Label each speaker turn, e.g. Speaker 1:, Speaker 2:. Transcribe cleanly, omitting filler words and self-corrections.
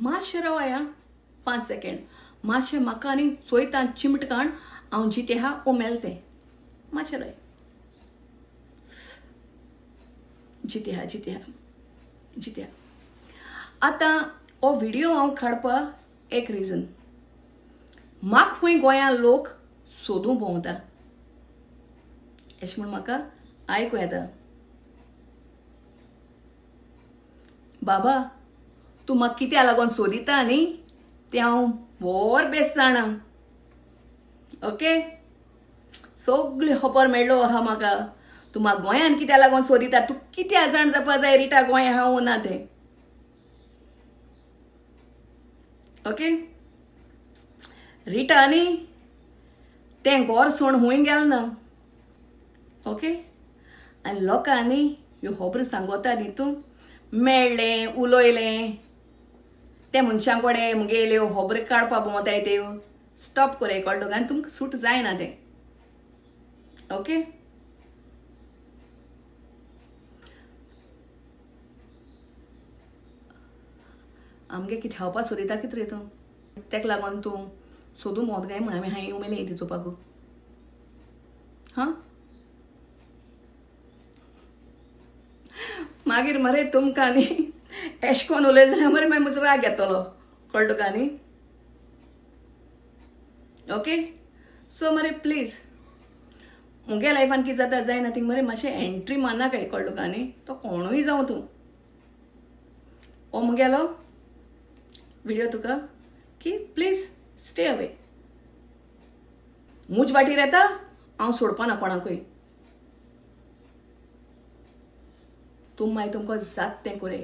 Speaker 1: मातशें रावाय आं, 5 सेकेंड मातशें म्हाका आनी चोयता चिमटकाण हांव जितें आहा ओ मेल तें. मातशें राय. जितें आहा, जितें आहा, जितें आहा. आतां हो व्हिडियो हांव काडपा एक रिजन, म्हाका खंय गोंया लोक सोदूं भोंवता अशें म्हूण म्हाका आयकूं येता. बाबा तूं म्हाका कित्या लागून सोदिता न्ही तें हांव बोर बेस जाणा. ओके, सगळी खबर मेळ्ळो आहा म्हाका. तूं म्हाका गोंयान कित्या लागून सोदिता, तूं कित्या जाण जावपा जाय रिटा गोंय आहा वो ना तें. ओके, रिटा न्ही तें घोर सोड हुंय गेल ना. ओके, आनी लोकांनी ह्यो खबरो सांगोता न्ही तूं मेळ्ळें उलयलें ते मनशां कडेन मुगेल्यो खबरो काडपा भोंवताय त्यो स्टॉप कोराय कळ्ळो तुका, आनी तुमकां सूट जायना तें. ओके, आमगे कितें खावपा सोदिता कितें रे तूं, तेका लागून तूं सोदूं भोंवता काय म्हण आमी हांवें उमेली ती चोवपाक. हां, मागीर मरे तुमकां न्ही एशें कोन्न उलयलें जाल्यार मरे मागीर म्हजो राग येतलो, कळ्ळो तुका न्ही. ओके, सो मरे प्लीज मुगे लायफान कितें जाता जायना थिंग मरे मातशें एंट्री मारनाकाय, कळ्ळो तुका न्ही. तो कोणूय जावं तूं, हो मुगेलो व्हिडियो तुका की प्लीज स्टे अवे. मुज वाटेर येता हांव सोडपाना कोणाकूय. तूं मागीर तुमकां जात तें कोरे,